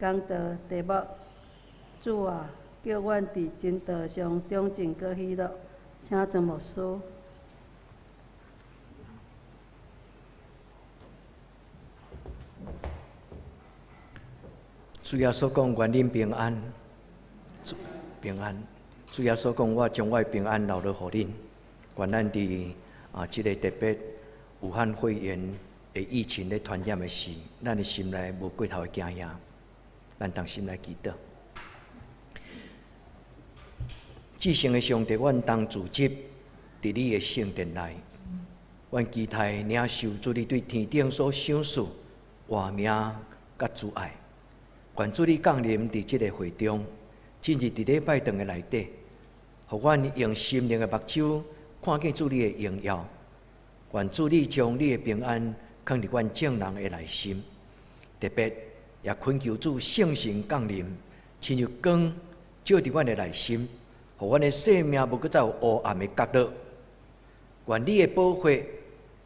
講道題目：主啊，叫阮佇真道上長進閣喜樂。請曾牧師。主耶穌講：願恁平安，平安。主耶穌講：我將我的平安留落予恁。願咱佇這个特別武漢肺炎的疫情咧傳染的時，咱的心內無過頭的驚嚇，咱同心來祈禱。至聖的上帝，阮當聚集佇你的聖殿內，阮期待領受主你對天頂所賞賜活命佮慈愛。願主你降臨佇這个會中，進入佇禮拜堂的內底，予阮用心靈的目睭看見主你的榮耀。願主你將你的平安囥佇阮眾人的內心，特別也懇求主聖神降臨，親像光照佇阮的內心，予阮的生命無閣再有烏暗的角落。願你的寶血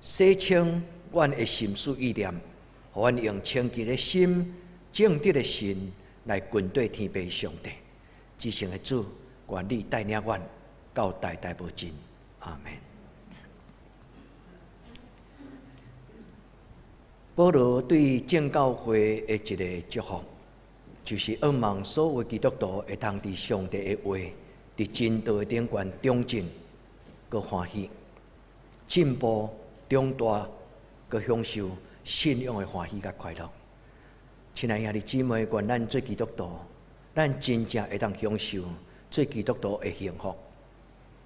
洗清阮的心思意念，予阮用清潔的心、正直的心來跟綴天父上帝。至聖的主，願你帶領阮到代代無盡。阿們。保羅對眾教會的一个祝福，就是向望所有基督徒會當佇上帝的話，佇真道的頂懸長進，閣歡喜，進步長大，閣享受信仰的歡喜佮快樂。親愛兄弟姊妹，願咱做基督徒，咱真正會當享受做基督徒的幸福。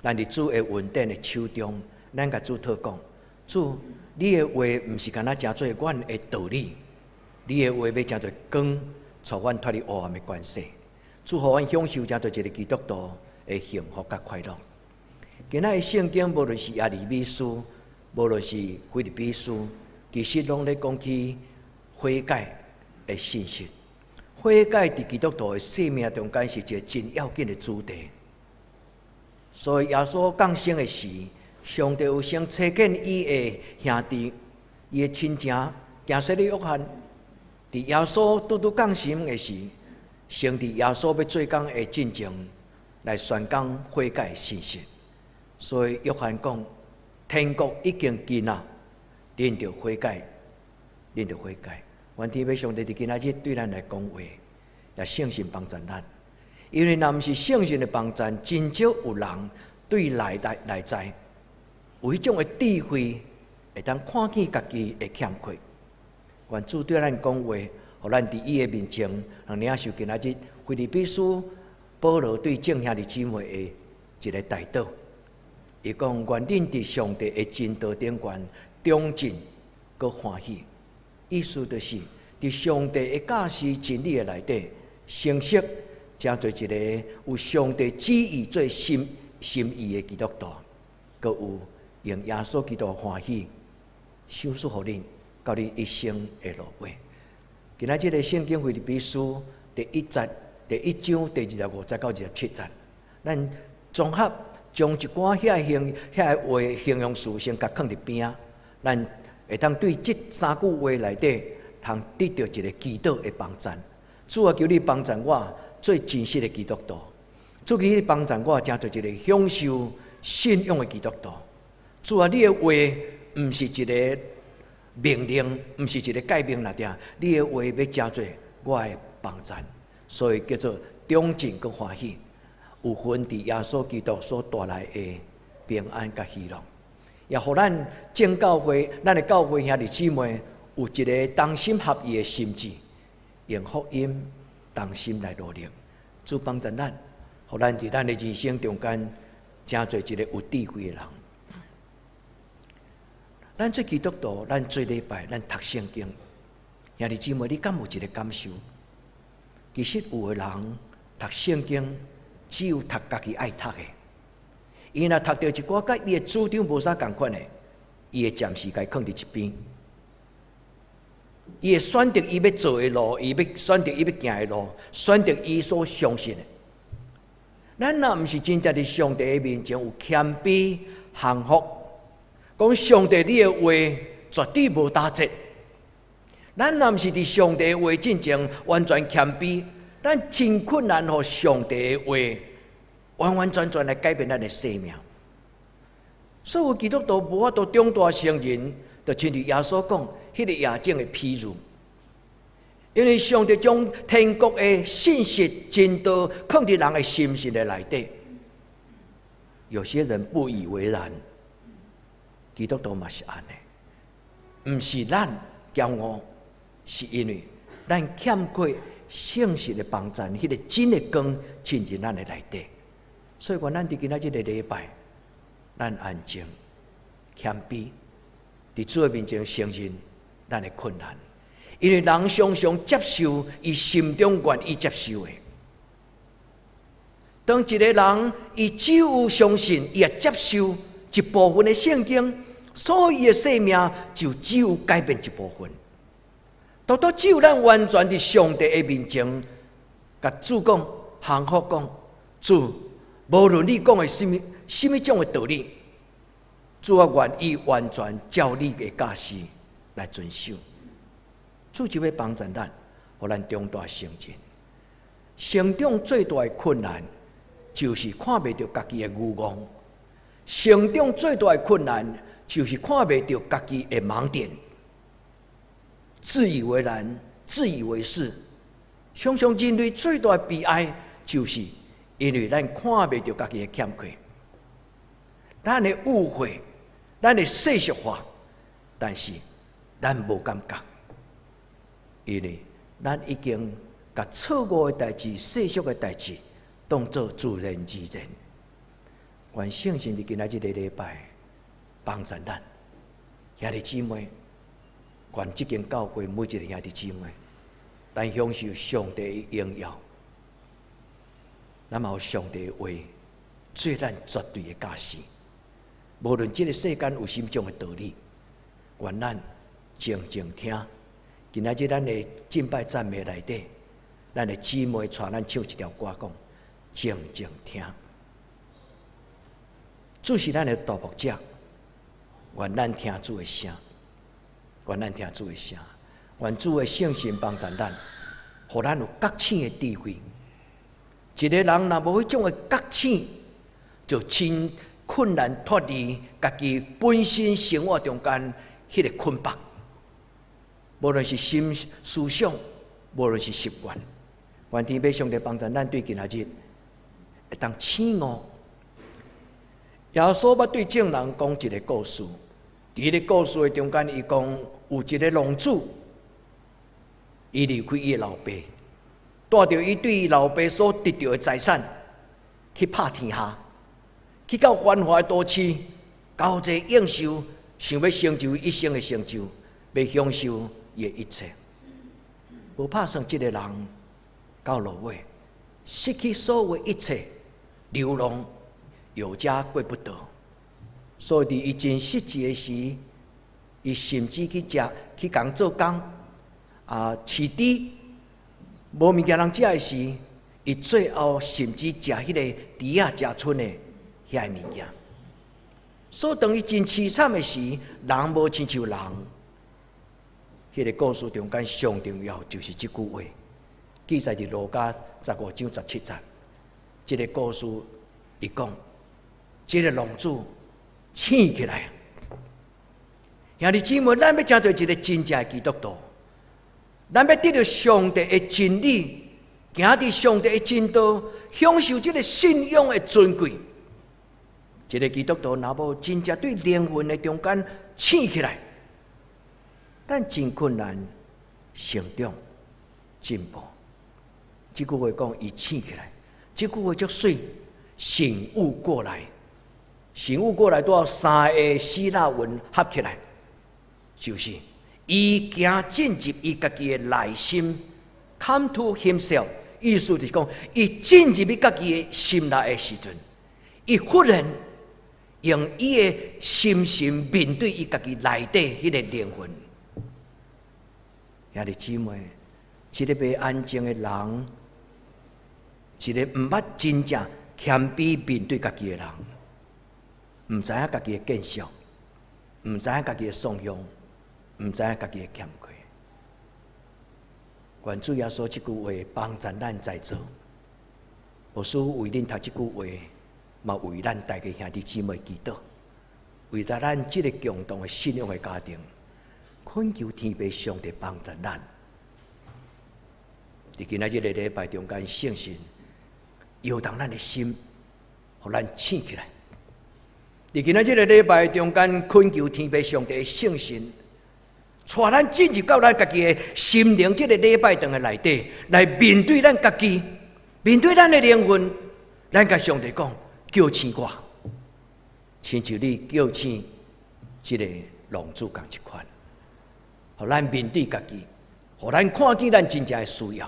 咱佇主的恩典的手中，咱共主禱告：主，你的話毋是干焦成做阮的道理，你的話欲成做光，帶阮脫離黑暗的權勢。主，予阮享受成做一个基督徒的幸福佮快樂。今仔的聖經，無論是耶利米書，無論是腓立比書，其實攏咧講起悔改的信息。悔改佇基督徒的生命中間是一个真要緊的主題。所以耶穌降生的時，上帝有先差遣伊的兄弟、伊的親情，行洗禮約翰。佇耶穌拄拄降生的時，先佇耶穌欲做工的進前，來宣講悔改的信息。所以約翰講：天國已經近啊，恁著悔改，恁著悔改。願天父上帝佇今仔日對咱來講話，也聖神幫助咱。因為若毋是聖神的幫助，真少有人對內在內在有彼種的智慧，會當看見家己的欠缺。願主對咱講話，予咱佇伊的面前，通領受今仔日腓立比書保羅對眾兄弟姊妹的一个代禱。伊講：願恁佇上帝的真道頂懸長進，閣歡喜。意思就是佇上帝的教示真理的內底，成熟。成做一个有上帝旨意做心心意的基督徒，閣有用耶穌基督歡喜，賞賜予恁到你一生的落尾。今仔這个聖經腓立比書第一節第一章第25節到27節，咱綜合將一寡遐形遐話形容詞先共囥佇邊仔，咱會當對這三句話內底，通得著一个祈禱的幫贊。主啊，求你幫贊我。做真實的基督徒，主求你幫助我，成做一个享受信仰的基督徒。主啊，你的話毋是一个命令，毋是一个誡命來定，你的話欲成做我的幫贊，所以叫做長進閣歡喜，有份佇耶穌基督所帶來的平安佮喜樂，也予咱眾教會，咱的教會兄弟姊妹有一个同心合意的心志，用福音。同心來努力，主幫助咱，予咱佇咱的人生中間，成做一个有智慧的人。咱做基督徒，咱做禮拜，咱讀聖經。兄弟姊妹，你敢有一个感受？其實有的人讀聖經，只有讀家己愛讀的。伊若讀著一寡佮伊的主張無啥仝款的，伊會暫時共伊囥佇一邊。伊會選擇伊欲做的路，伊欲選擇伊欲行的路，選擇伊所相信的。咱若毋是真正佇上帝的面前有謙卑降服，講上帝你的話絕對無打折。咱若毋是佇上帝話進前完全謙卑，咱真困難予上帝的話完完全全來改變咱的生命。所有基督徒無法度長大成人，就親像耶穌講彼個野種的譬喻。因為上帝將天國的信息真道囥佇人的心神的內底，有些人不以為然。基督徒嘛是按呢，毋是咱驕傲，是因為咱欠缺聖神的幫贊，彼個真的光進入咱的內底。所以講，咱佇今仔這個禮拜，咱安靜、謙卑，佇主的面前承認咱的困難。因為人常常接受伊心中願意接受的。當一個人伊只有相信，伊會接受一部分的聖經，所以伊的生命就只有改變一部分。獨獨只有咱完全佇上帝的面前，共主講、降服講，主，無論你講的啥物、啥物種的道理，主我願意完全照你的教示來遵守。主就欲幫助咱，予咱長大成人。成長最大的困難，就是看袂著家己的愚戇；成長最大的困難，就是看袂著家己的盲點。自以為然，自以為是。常常人類最大的悲哀，就是因為咱看袂著家己的欠缺，咱的誤會，咱的世俗化，但是咱無感覺。因為咱已經共錯誤的代誌、世俗的代誌當做自然而然。願聖神佇今仔這個禮拜幫助咱兄弟姊妹，願這間教會每一個兄弟姊妹，咱享受上帝的榮耀，咱嘛予上帝的話做咱絕對的教示。無論這個世間有啥物種的道理，願咱靜靜聽。今仔日咱的敬拜讚美內底，咱的姊妹帶咱唱一條歌，講靜靜聽。主是咱的大牧者，願咱聽主的聲，願咱聽主的聲，願主的聖神幫助咱，予咱有覺醒的智慧。一個人若無彼種的覺醒，就真困難脫離家己本身生活中間彼個捆綁。無論是心思想，無論是習慣，願天父上帝幫助咱對今仔日會當醒悟。耶穌捌對眾人講一個故事，佇彼個故事的中間，伊講有一個農主，伊離開伊的老爸，帶著伊對伊老爸所得著的財產去拍天下，去到繁華的都市，交際應酬，想欲成就一生的成就，欲享受伊的一切。無拍算，這個人到落尾失去所有一切，流浪有家歸不得。所以佇伊真失志的時，伊甚至去食去共做工，啊，飼豬，無物件通食的時，伊最後甚至食彼個豬仔食賰的遐个物件。所以當伊真淒慘的時，人無親像人。彼個故事中間上重要就是這句話，記載佇路加15章17節。這個故事伊講，這個農主醒起來。兄弟姊妹，咱欲成做一個真正的基督徒，咱欲得著上帝的真理，行佇上帝的真道，享受這個信仰的尊貴。一個基督徒若無真正對靈魂的中間醒起來，咱真困難成長進步。這句話講，伊醒起來，這句話足媠，醒悟過來，醒悟過來，拄好三個希臘文合起來，就是伊行進入伊家己的內心，come to himself，意思就是講，伊進入伊家己的心內的時陣，伊忽然用伊的心神面對伊家己內底彼個靈魂。兄弟姊妹，一個袂安靜的人，一個毋捌真正謙卑面對家己的人，毋知影家己的見識，毋知影家己的素養，毋知影家己的欠缺。願主耶穌這句話幫助咱在座，牧師為恁讀這句話，嘛為咱大家兄弟姊妹祈禱，為著咱這个共同的信仰的家庭，懇求天父上帝幫助咱。佇今仔這个禮拜中間，聖神搖動咱的心，予咱醒起來。佇今仔這个禮拜中間，懇求天父上帝的聖神，帶咱進入到咱家己的心靈這个禮拜堂的內底，來面對咱家己，面對咱的靈魂，咱共上帝講，叫醒我，親像你叫醒這个浪子仝一款，予咱面對家己，予咱看見咱真正的需要，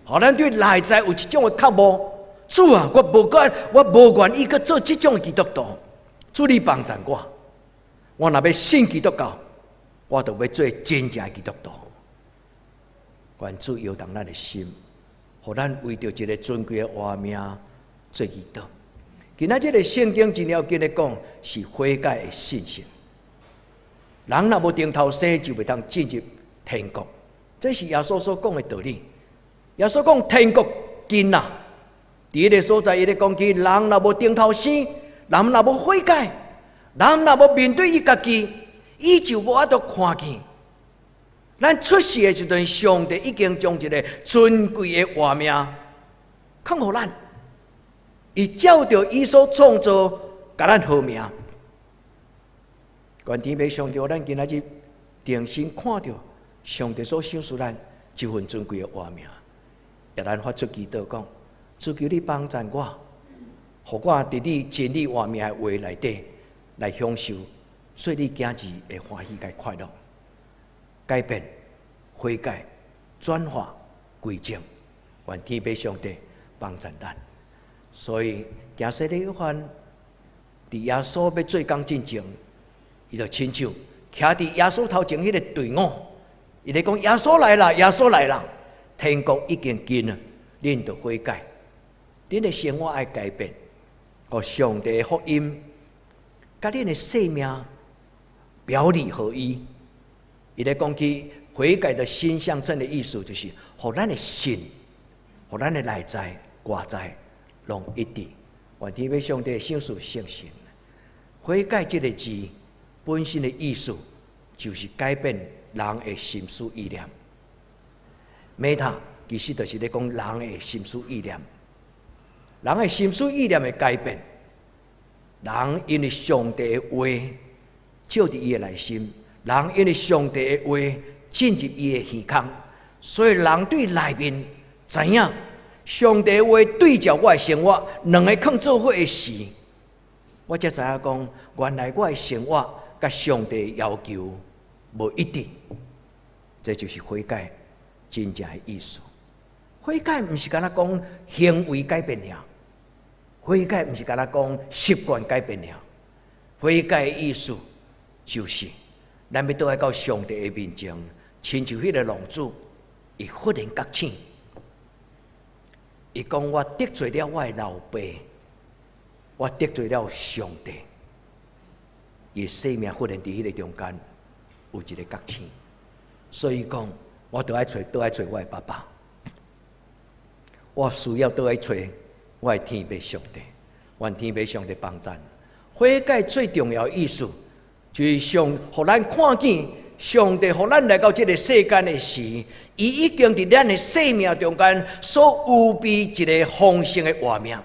予咱對內在有一種的渴慕。主啊，我無管，我無願意閣做這種的基督徒。主你幫助我，我若欲信基督教，我就欲做真正的基督徒。願主搖動咱的心，予咱為著一个尊貴的活命做祈禱。今仔這个聖經真要緊咧講，是悔改的信息。人若無重頭生，就袂當進入天國。這是耶穌所講的道理。耶穌講天國近啦，佇彼个所在，伊咧講起人若無重頭生，人若無悔改，人若無面對伊家己，伊就無法度看見。咱出世的時陣，上帝已經將一个尊貴的活命囥予咱，伊照著伊所創造，共咱號名。願天父上帝，咱今仔日重新看著上帝所賞賜咱這份尊貴的活命，予咱發出祈禱講：主求你幫助我，予我佇你真理活命的話內底來享受，做你囝兒的歡喜佮快樂，改變、悔改、轉化、歸正，願天父上帝幫助咱。所以，行洗禮約翰佇耶穌欲做工進前，伊就親手徛佇耶穌頭前彼个隊伍，伊咧講：耶穌來啦，耶穌來啦，天國已經近了，恁著悔改，恁的生活愛改變，予上帝的福音，佮恁的生命表裡合一。伊咧講起悔改的新象徵的意思，就是予咱的信，予咱的內在、外在攏一致。願天父上帝賞賜聖神。悔改這个字本身的意思，就是改變人的心思意念。Meta 其實就是咧講人的心思意念，人的心思意念的改變，人因為上帝的話照佇伊的內心，人因為上帝的話進入伊的耳孔，所以人對內面知影上帝的話對照我的生活，兩个囥做伙的時，我才知影講，原來我的生活佮上帝要求無一致，這就是悔改真正的意思。悔改毋是干焦講行為改變爾，悔改毋是干焦講習慣改變爾，悔改的意思就是咱欲倒來到上帝的面前，親像彼个浪子，伊忽然覺醒，伊講我得罪了我的老爸，我得罪了上帝，伊的生命忽然佇彼个中間有一个覺醒，所以講我著愛揣，倒來揣我的爸爸，我需要倒來揣我的天父上帝，願天父上帝幫贊。悔改最重要的意思，就是上，予咱看見上帝予咱來到這个世間的時，伊已經佇咱的生命中間所預備一个豐盛的活命。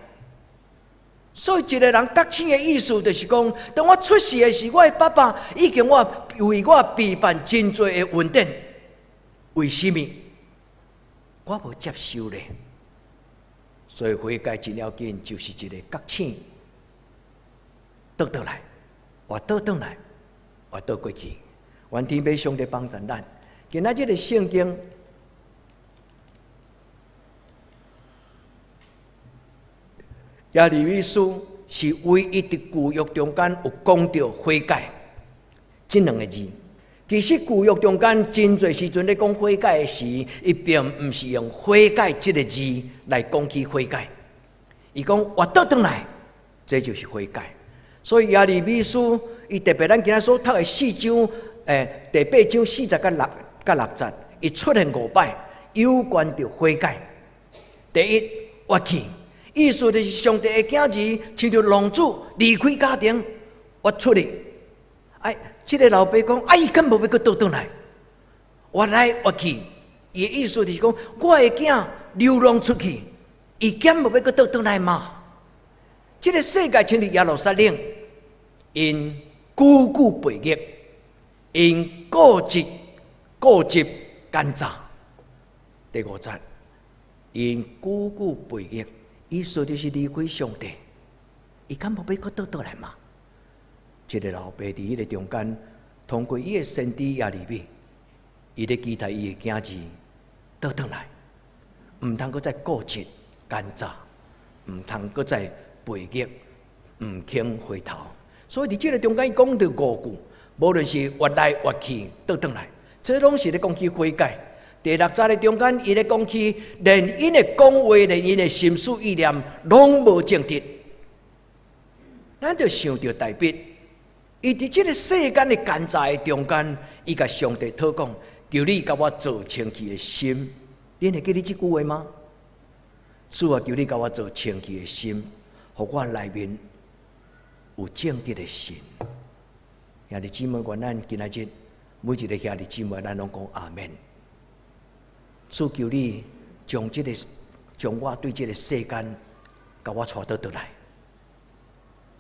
所以，一个人覺醒的意思，就是講，當我出世的時，我的爸爸已經我為我備辦真濟的恩典。為什麼我無接受呢？所以悔改真要緊，就是一个覺醒，倒轉來，活倒轉來，活倒過去。願天父上帝幫助咱。今仔這个聖經，耶利米書是唯一佇舊約中間有講著悔改這兩个字。其實舊約中間真濟時陣咧講悔改的時，伊並毋是用悔改這个字來講起悔改。伊講活倒轉來，這就是悔改。所以耶利米書，伊特別咱今仔所讀的四章，第八章四節佮六節，伊出現五擺，有關著悔改。第一，越去，意思就是上帝的囝兒，親像浪子離開家庭，越出去。哎，這个老爸講，啊，伊敢無欲閣倒轉來？越來越去，伊的意思就是講，我的囝流浪出去，伊敢無欲閣倒轉來嗎？這个世界親像耶路撒冷，𪜶久久背逆，𪜶固執固執奸詐。第五節，𪜶久久背逆，意思就是離開上帝，伊敢無欲閣倒轉來嗎？這个老爸佇彼个中間，通過伊的先知耶利米，伊咧期待伊的囝兒倒轉來，毋通閣再固執奸詐，毋通閣再背逆，毋肯回頭。所以佇這个中間，伊講著五句，無論是越來越去倒轉來，這攏是咧講起悔改。第六節的中間，伊咧講起連𪜶的講話，連𪜶的心思意念，攏無正直。咱就想著大衛，伊佇這个世間的奸詐的中間，伊共上帝禱告，求你共我造清氣的心。恁會記得這句話嗎？主啊，求你共我造清氣的心，予我內面有正直的心。兄弟姊妹，願咱今仔日每一个兄弟姊妹，咱攏講阿們。主求你將這个將我對這个世間，共我帶倒轉來，予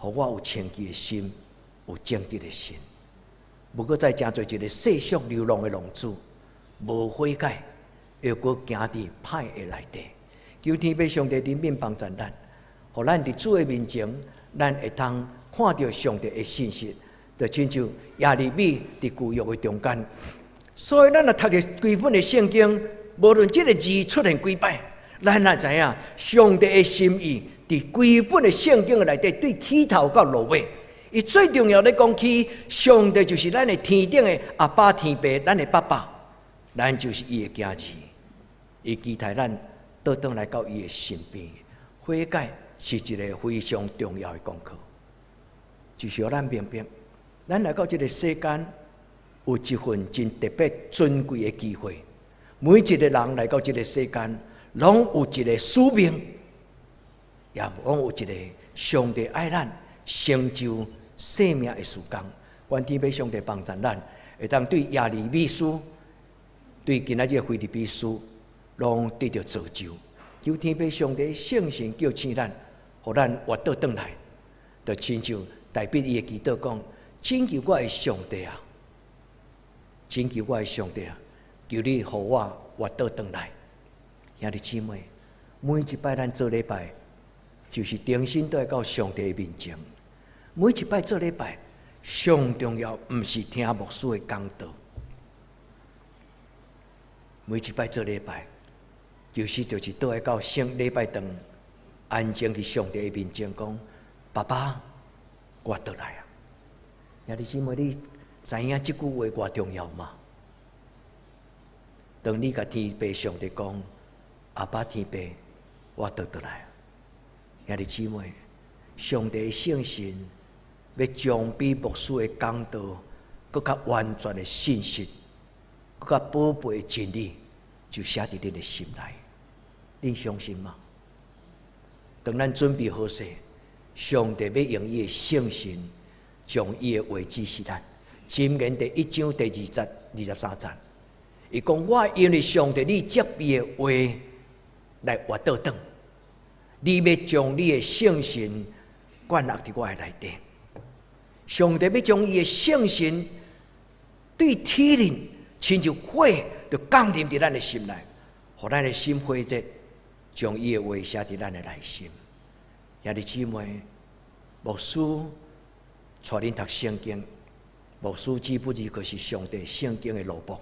我有清氣的心，有正直的心，無閣再成做一个世俗流浪的浪子，無悔改，又閣行佇歹的內底。求天父上帝憐憫幫助咱，予咱佇主的面前，咱會當看著上帝的信實，就親像耶利米佇舊約的中間。所以咱若讀著規本的聖經，無論這个字出現幾擺，咱也知影上帝的心意佇規本的聖經的內底，對起頭到落尾，伊最重要咧講起，上帝就是咱的天頂的阿爸天父，咱的爸爸，咱就是伊的囝兒，伊期待咱倒轉來到伊的身邊。悔改是一个非常重要的功課，就是予咱明白，咱來到這个世間有一份真特別尊貴的機會。每一个人來到這个世間，攏有一个使命，也攏有一个上帝愛咱成就生命的時間。願天父上帝幫助咱，會當對耶利米書，對今仔日的腓立比書，攏得著造就。求天父上帝聖神叫醒咱，予咱活倒轉來，就親像大衛伊的祈禱講：拯救我的上帝啊！拯救我的上帝啊！求你予我活倒轉來。兄弟姊妹，每一擺咱做禮拜，就是重新倒來到上帝的面前。每一擺做禮拜，上重要毋是聽牧師的講道。每一擺做禮拜，就是倒來到聖禮拜堂，安靜佇上帝的面前講：爸爸，我倒來啊！兄弟姊妹，你知影這句話偌重要嗎？當你共天父上帝講：阿爸天父，我倒轉來啊！兄弟姊妹，上帝的聖神欲將比牧師的講道閣較完全的信息，閣較寶貝的真理，就寫佇恁的心內。恁相信嗎？當咱準備好勢，上帝欲用伊的聖神將伊的話指示咱。箴言第一章第二節、23節，伊講：我因為上帝你責備的話來活倒轉，你欲將你的聖神灌納佇我的內底。上帝欲將伊的聖神對天靈親像火，就降臨佇咱的心內，予咱的心火熱，將伊的話寫佇咱的內心。兄弟姊妹，牧師帶恁讀聖經，牧師只不過是上帝聖經的奴僕。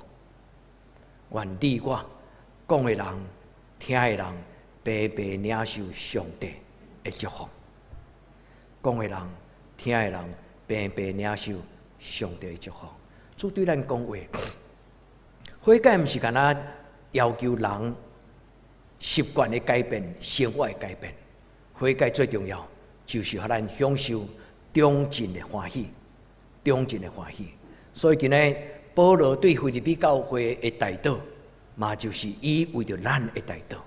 願你我講的人、聽的人，白白領受上帝的祝福。講的人、聽的人，白白領受上帝的祝福。主對咱講話，悔改毋是干焦要求人習慣的改變、生活的改變。悔改最重要，就是予咱享受長進的歡喜，長進的歡喜。所以今日保羅對腓立比教會的代禱，嘛就是伊為著咱的代禱。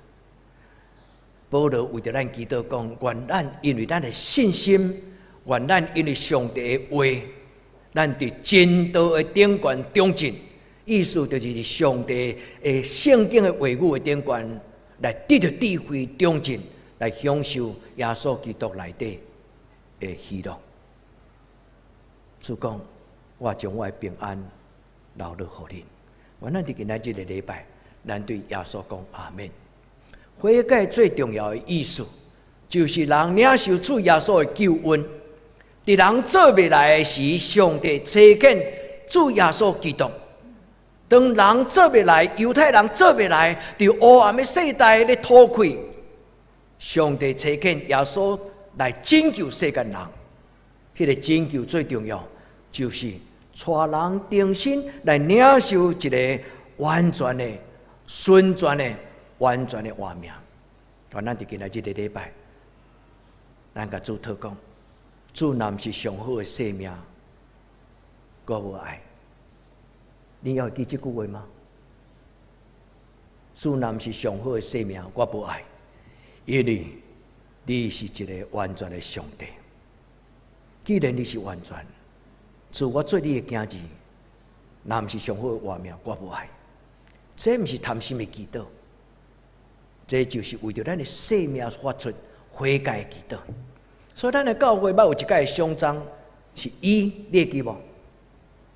保羅為著咱祈禱講，願咱因為咱的信心，願咱因為上帝的話，咱佇真道的頂懸長進。意思就是佇上帝的聖經的話語的頂懸，來得著智慧長進，來享受耶穌基督內底的喜樂。主講，我將我的平安留落予恁。願咱佇今仔這個禮拜，咱對耶穌講阿們。悔改最重要的意思，就是人領受主耶穌的救恩。佇人做袂來的時，上帝差遣主耶穌基督。當人做袂來，猶太人做袂來，佇黑暗的世代咧討氣，上帝差遣耶穌來拯救世間人。彼個拯救最重要，就是帶人重新來領受一個完全的、純全的、完全的活命。願咱佇今仔這個禮拜，咱共主禱講，主若毋是上好的生命，我無愛。你猶會記這句話嗎？主若毋是上好的生命，我無愛，因為你是一個完全的上帝。既然你是完全，主我做你的囝兒，若毋是上好的活命，我無愛。這毋是貪心的祈禱，這就是為著咱的生命發出悔改的祈禱。所以，咱的教會捌有一擺勳章，是伊，你會記無？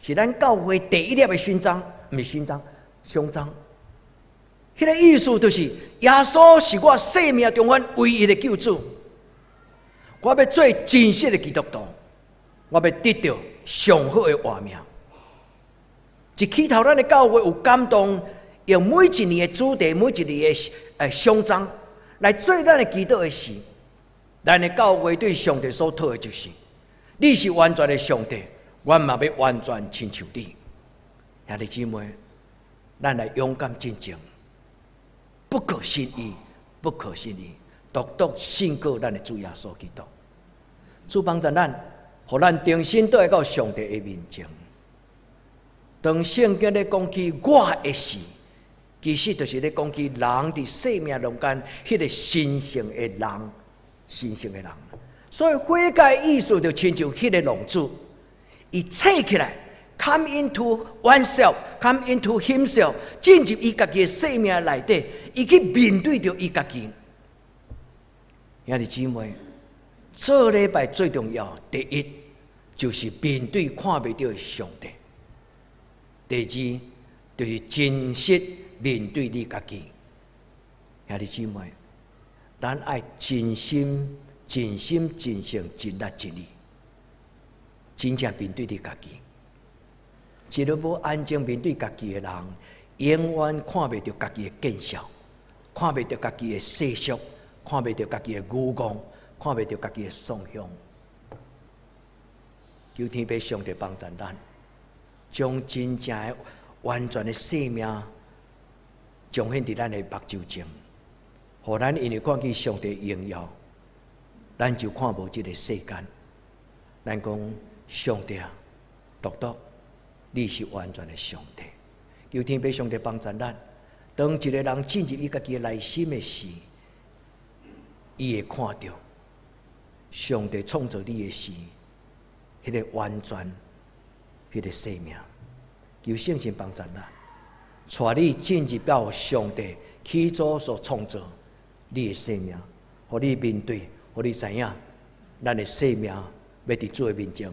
是咱教會第一粒的勳章，毋是勳章，勳章。彼個意思就是耶穌是我生命中間唯一的救主。我欲做真實的基督徒，我欲得著上好的活命。一起頭，咱的教會有感動，用每一年的主題、每一年的勳章來做咱的祈禱的時，咱的教會對上帝所禱的就是：你是完全的上帝，我嘛欲完全親像你。兄弟姊妹，咱來勇敢進前，不可信伊，不可信伊，獨獨信靠咱的主耶穌基督。主幫助咱，予咱重新倒來到上帝的面前。當聖經咧講起我的時，其實就是咧講起人佇生命中間彼個神聖的人，神聖的人。所以悔改意思就親像彼個浪子，伊醒起來，come into oneself，come into himself，進入伊家己的生命內底，伊去面對著伊家己。兄弟姊妹，做禮拜最重要，第一就是面對看袂著的上帝；第二就是真實面對你家己。兄弟姊妹，咱愛真心、盡心、盡性、盡力、盡意，真正面對你家己。一個無安靜面對家己的人，永遠看袂著家己的見效，看袂著家己的世俗，看袂著家己的愚戇，看袂著家己的喪向。求天父上帝幫助咱，將真正的完全的生命彰顯佇咱的目睭前，予咱因為看見上帝榮耀，咱就看無這個世間。咱講上帝啊，獨獨你是完全的上帝。求天父上帝幫助咱，當一個人進入伊家己的內心的時，伊會看著上帝創造你的時，彼個完全，彼個生命。求聖神幫助咱，帶你進入到上帝起初所創造你的生命，予你面對，予你知影，咱的生命欲佇主的面前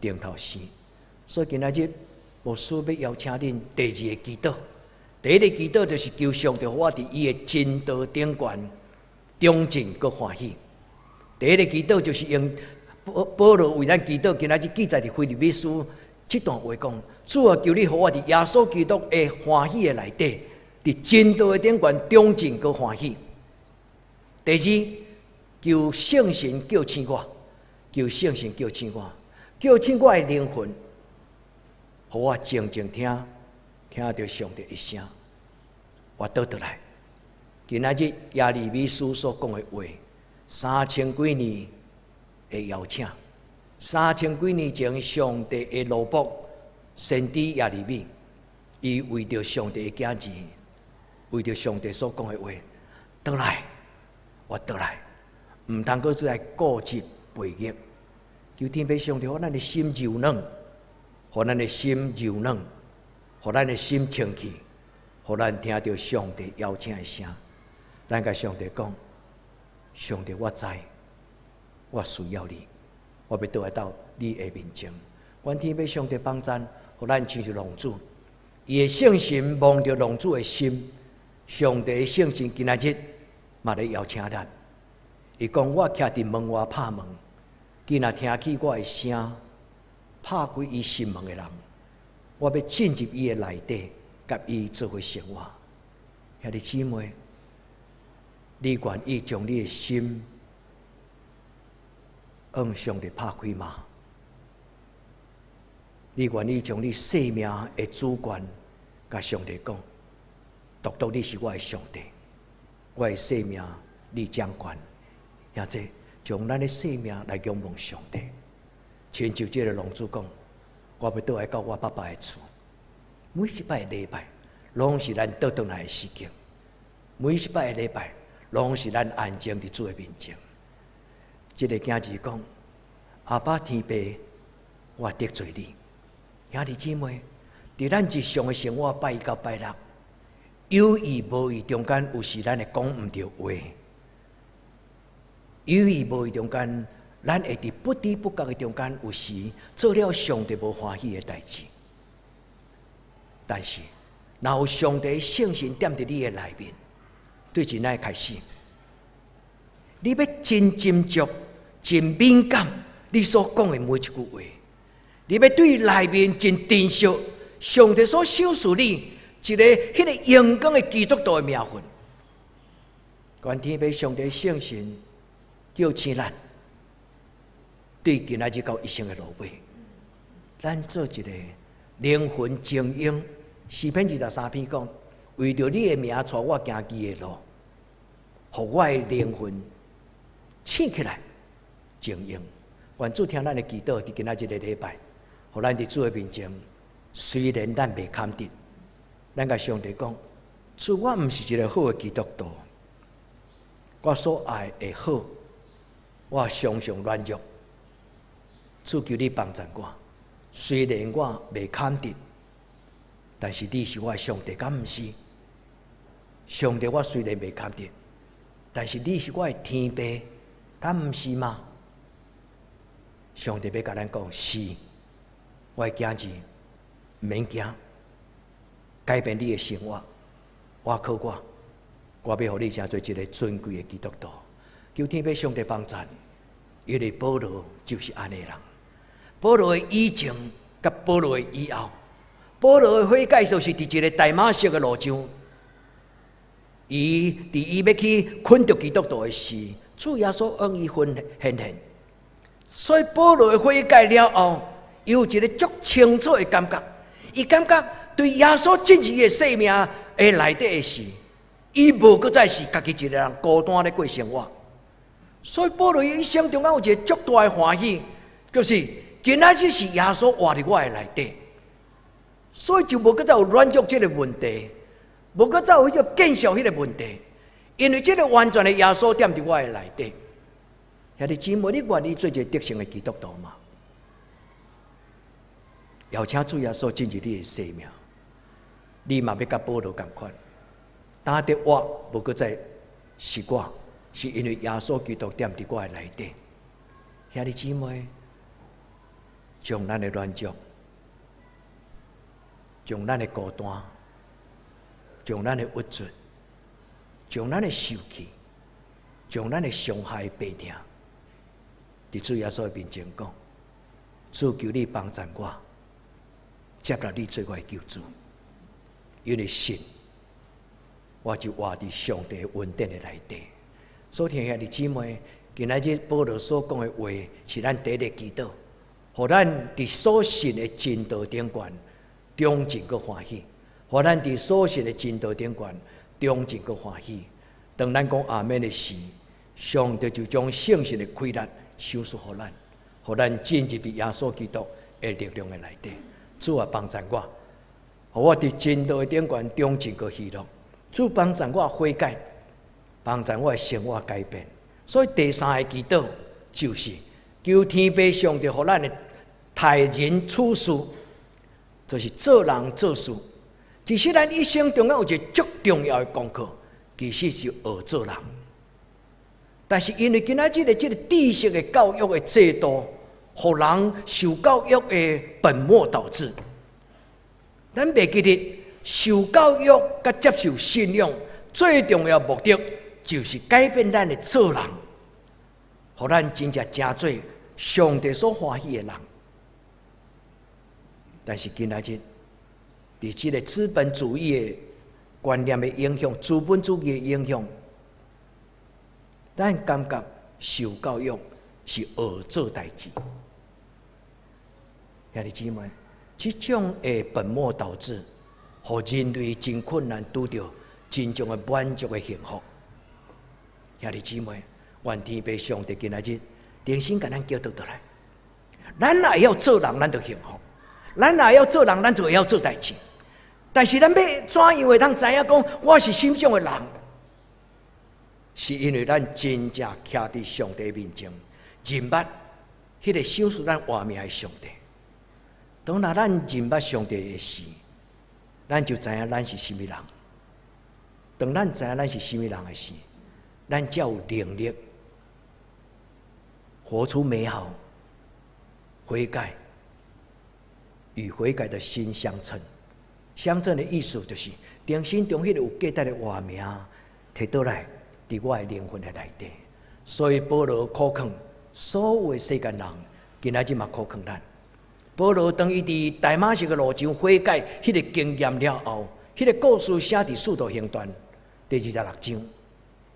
重頭生。所以今仔日牧師欲邀請恁第二個祈禱，第一個祈禱就是求上帝予我佇伊的真道頂懸長進閣歡喜。第一個祈禱就是用保保羅為咱祈禱，今仔日記載佇腓立比書這段話講：主啊，求你予我佇耶穌基督的歡喜的內底，佇真道的頂懸長進閣歡喜。第二，求聖神叫醒我，求聖神叫醒我，叫醒我的靈魂，予我靜靜聽，聽著上帝的聲，我倒轉來。今仔日耶利米書所講的話，三千幾年的邀請，三千幾年前上帝的奴僕先知耶利米，伊為著上帝的囝兒。為著上帝所講的話，倒來，我倒來，毋通閣再來固執背逆。求天父上帝，予咱的心柔軟，予咱的心柔軟，予咱的心清氣，予咱聽著上帝邀請的聲。咱共上帝講：上帝，我知，我需要你，我欲倒來到你的面前。願天父上帝幫贊，予咱親像浪子，伊的聖神摸著浪子的心，上帝的聖神今仔日嘛咧邀請咱。伊講：我徛佇門外拍門，伊若聽見我的聲，拍開伊心門的人，我欲進入伊的內底，佮伊做伙生活。兄弟姊妹，你願意將你的心向上帝拍開嗎？你願意將你生命的主權，共上帝講，獨獨你是我的上帝，我的生命你掌權，兄弟，將咱的生命來仰望上帝。親像這个浪子講，我欲倒來到我爸爸的厝。每一擺禮拜，攏是咱倒轉來的時間。每一擺禮拜，攏是咱安靜佇主的面前。這个囝兒講：阿爸天父，我得罪你。兄弟姊妹，佇咱日常的生活拜一到拜六，有意無意中間，有時咱會講毋著話；有意無意中間，咱會佇不知不覺的中間，有時做了上帝無歡喜的代誌。但是，若有上帝聖神踮佇你的內面，對今仔開始，你欲真斟酌、真敏感，你所講的每一句話。你欲對內面真珍惜上帝所賞賜你一个彼个榮光的基督徒的名分。願天父上帝聖神叫醒咱，對今仔日到一生的落尾，咱做一个靈魂精英。詩篇23篇講，為著你的名帶我行義的路，予我的靈魂醒起來，精英。願主聽咱的祈禱，佇今仔日个禮拜，予咱佇主的面前，雖然咱袂堪得，咱共上帝講，主，我毋是一个好的基督徒，我所愛的好，我常常軟弱。主，求你幫贊我，雖然我袂堪得，但是你是我的上帝，敢毋是？上帝，我雖然袂堪得，但是你是我的天父，敢毋是嗎？上帝欲共咱講，是。我的囝兒，毋免驚，改變你的生活，倚靠我，我欲予你成做一个尊貴的基督徒。求天父上帝幫贊，因為保羅就是按呢人。保羅的以前佮保羅的以後，保羅的悔改就是佇一个大馬色的路上，伊佇伊欲去捆著基督徒的時，主耶穌向伊顯現，所以保羅的悔改了後，伊有一个足清楚的感覺，伊感覺對耶穌進入伊的生命的內底的時，伊無閣再是家己一个人孤單咧過生活。所以保羅一生中間有一個足大的歡喜，就是今仔日是耶穌活佇我的內底，所以就無閣再有軟弱這个問題，無閣再有彼個見笑彼個問題，因為這个完全的耶穌踮佇我的內底。兄弟姊妹，你願意做一個得勝的基督徒嗎？邀請主耶穌進入你的生命，你嘛欲佮保羅仝款，當得活無閣再是我，是因為耶穌基督踮佇我的內底。兄弟姊妹，將咱的軟弱，將咱的孤單，將咱的鬱卒，將咱的受氣，將咱的傷害病痛，佇主耶穌的面前講，主，求你幫贊我，接納你做我的救主，因為信，我就活佇上帝恩典的內底。所以，兄弟姊妹，今仔日保羅所講的話，是咱第一个祈禱，予咱佇所信的真道頂懸，長進閣歡喜；予咱佇所信的真道頂懸，長進閣歡喜。當咱講阿們的時，上帝就將聖神的氣力賞賜予咱，予咱進入佇耶穌基督的力量的內底。主啊，幫贊我，予我佇真道的頂懸長進閣喜樂。主幫贊我悔改，幫贊我的生活改變。所以第三个祈禱就是求天父上帝予咱的待人處事，就是做人做事。其實咱一生中間有一個足重要的功課，其實是學做人。但是因為今仔日這個知識的教育的制度，予人受教育的本末倒置。咱袂記得受教育佮接受信仰最重要目的，就是改變咱的做人，予咱真正成做上帝所歡喜的人。但是今仔日，佇這个資本主義的觀念的影響，資本主義的影響，咱感覺受教育是學做代誌。兄弟姊妹，這種的本末倒置，予人類真困難拄著真正的滿足的幸福。兄弟姊妹，願天父上帝今仔日重新共咱叫倒轉來。咱若會曉做人，咱就幸福；咱若會曉做人，咱就會曉做代誌。但是咱欲怎樣會當知影講我是啥物種的人？是因為咱真正徛佇上帝面前，認捌彼个賞賜咱活命的上帝。當若咱認捌上帝的時，咱就知影咱是啥物人。當咱知影咱是啥物人的時，咱才有能力活出美好、悔改與悔改的心相稱。相稱的意思就是，重新將彼个有價值的活命提倒來，佇我的靈魂的內底。所以保羅苦勸所有的世間人，今仔日嘛苦勸咱。保羅當伊佇大馬士革路上悔改彼个經驗了後，彼个故事寫佇使徒行傳第26章，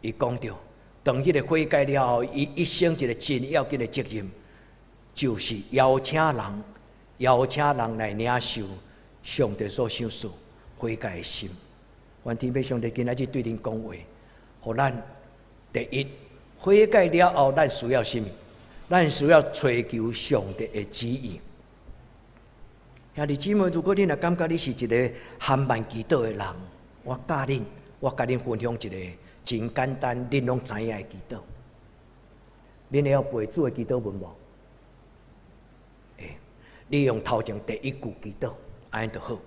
伊講著，當彼个悔改了後，伊一生一个真要緊的責任，就是邀請人，邀請人來領受上帝所賞賜悔改的心。願天父上帝今仔日對恁講話，予咱第一悔改了後，咱需要啥物？咱需要揣求上帝的旨意。兄弟姊妹，如果你若感覺你是一个含慢祈禱的人，我教恁，我共恁分享一个真簡單，恁攏知影的祈禱。恁會曉背主的祈禱文無？欸，你用頭前第一句祈禱，按呢就好。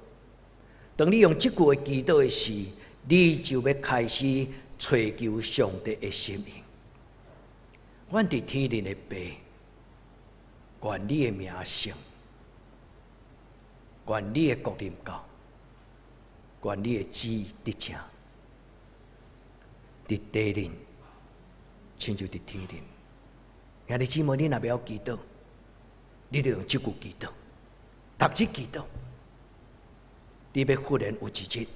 當你用這句的祈禱的時，你就欲開始揣求上帝的心意。阮佇天頂的父，願你的名聖，願你的國臨到，願你的旨意得成，佇地頂，親像佇天頂。兄弟姊妹，你若袂曉祈禱，你就用這句祈禱，逐日祈禱。你欲忽然有一日，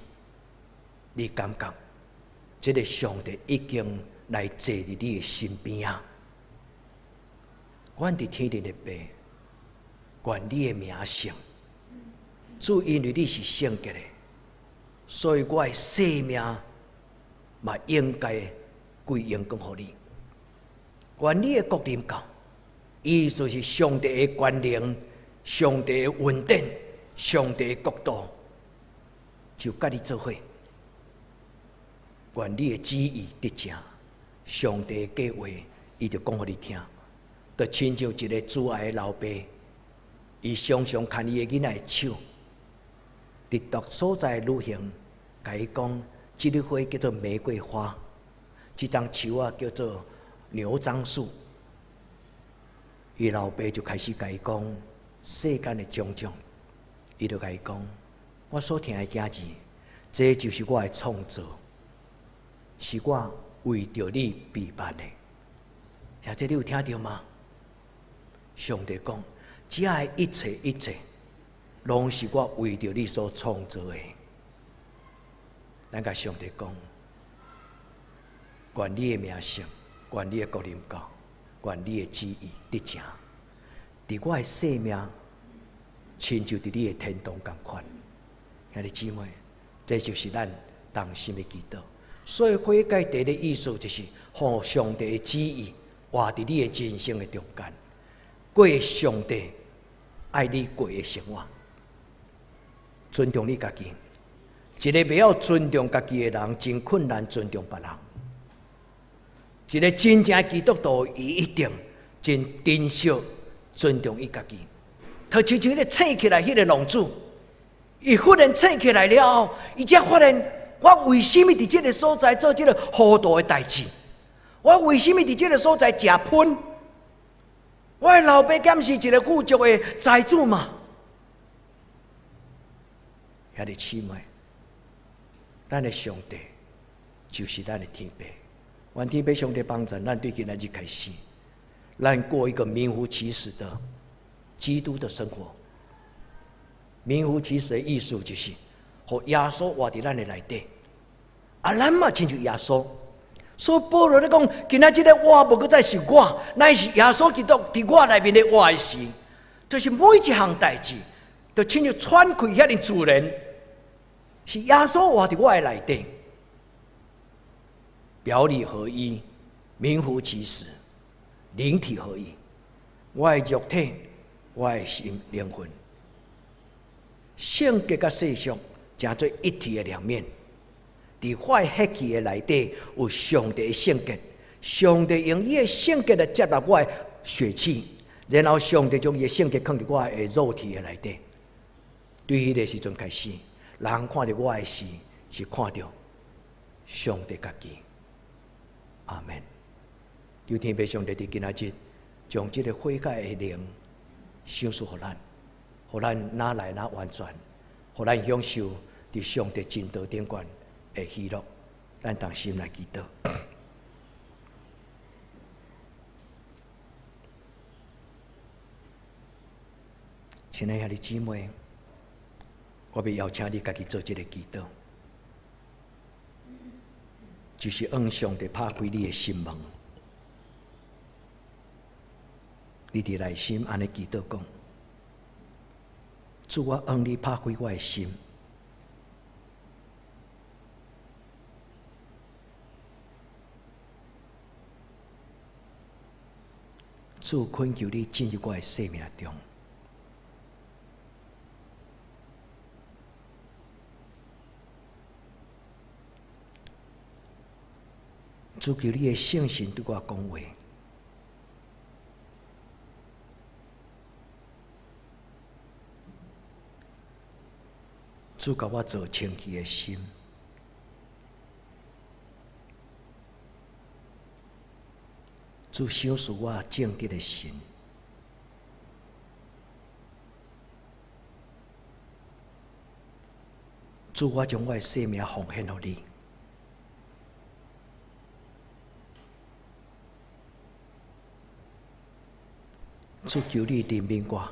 你感覺這个上帝已經來坐佇你的身邊啊！阮佇天頂的父，願你的名聖。主，因為你是聖潔的，所以我的生命嘛應該歸榮光予你。願你的國臨到，意思是上帝的權能、上帝的恩典、上帝的國度，就佮你做伙。願你的旨意得成，上帝的計劃，伊就講予你聽。就親像一个慈愛的老爸，伊常常牽伊的囡仔的手，佇逐所在旅行，共伊講，這个花叫做玫瑰花，這樟樹仔叫做牛樟樹。伊老爸就開始共伊講世間的種種，伊就共伊講，我所疼的囝兒，這就是我的創造，是我為著你備辦的。小姐，你有聽著嗎？上帝講，這的一切一切，攏是我為著你所創造的。咱共上帝講，願你的名聖，願你的國臨到，願你的旨意得成，佇我的生命，親像佇你的天堂仝款。兄弟姊妹，這就是咱同心的祈禱。所以悔改第一个意思就是，予上帝的旨意活佇你的人生的中間，過上帝愛你過的生活，尊重你家己，一个袂曉尊重家己的人，真困難尊重別人。一個真正的基督徒，伊一定真珍惜尊重伊家己。就親像彼個醒起來，彼個浪子，伊忽然醒起來了後，伊才發現我為啥物佇這个所在做這个糊塗的代誌？我為啥物佇這个所在食噴？我的老爸敢是一个富足的財主嘛？兄弟姊妹，咱的上帝就是咱的天父。願天父上帝幫助咱，對今仔日開始，咱過一個名副其實的基督的生活。名副其實的意思就是，予耶穌活佇咱的內底，啊，咱嘛親像耶穌。所以保羅咧講，今仔這个我無閣再是我，乃是耶穌基督佇我內面咧活的時，就是每一項代誌，就親像喘氣遐爾自然，是耶穌活佇我的內底，表裡合一，名副其實，靈體合一。我的肉體，我的心靈魂，聖潔佮世俗，成做一體的兩面。佇我的血氣的內底有上帝的聖潔，上帝用伊的聖潔來接納我的血氣，然後上帝將伊的聖潔囥佇我的肉體的內底。對彼個時陣開始，人看著我的時，是看著上帝家己。阿門。求天父上帝佇今仔日將這个悔改的靈賞賜予咱，予咱若來若完全，予咱享受佇上帝真道頂懸的喜樂。咱同心來祈禱。親愛的兄弟姊妹，我欲邀請你家己做這个祈禱，就是向上帝拍開你的心門。你佇內心按呢祈禱講：主，我向你拍開我的心。主，懇求你進入我的生命中。主，求你的聖神對我講話。主，共我造清氣的心。主，賞賜我正直的心。主，我將我的生命奉獻予你。主，求你憐憫我。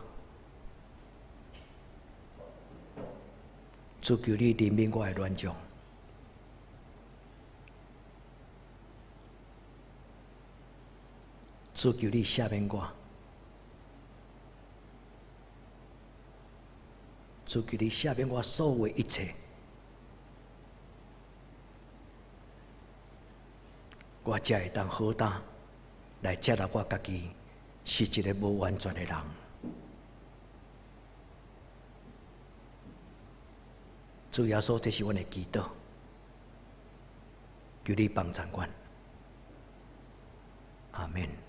主，求你憐憫我的軟弱。主，求你赦免我。主，求你赦免我所有的一切。我才會當好膽來接納我家己是一个無完全的人。主耶穌，這是阮的祈禱，求你幫助阮。阿們。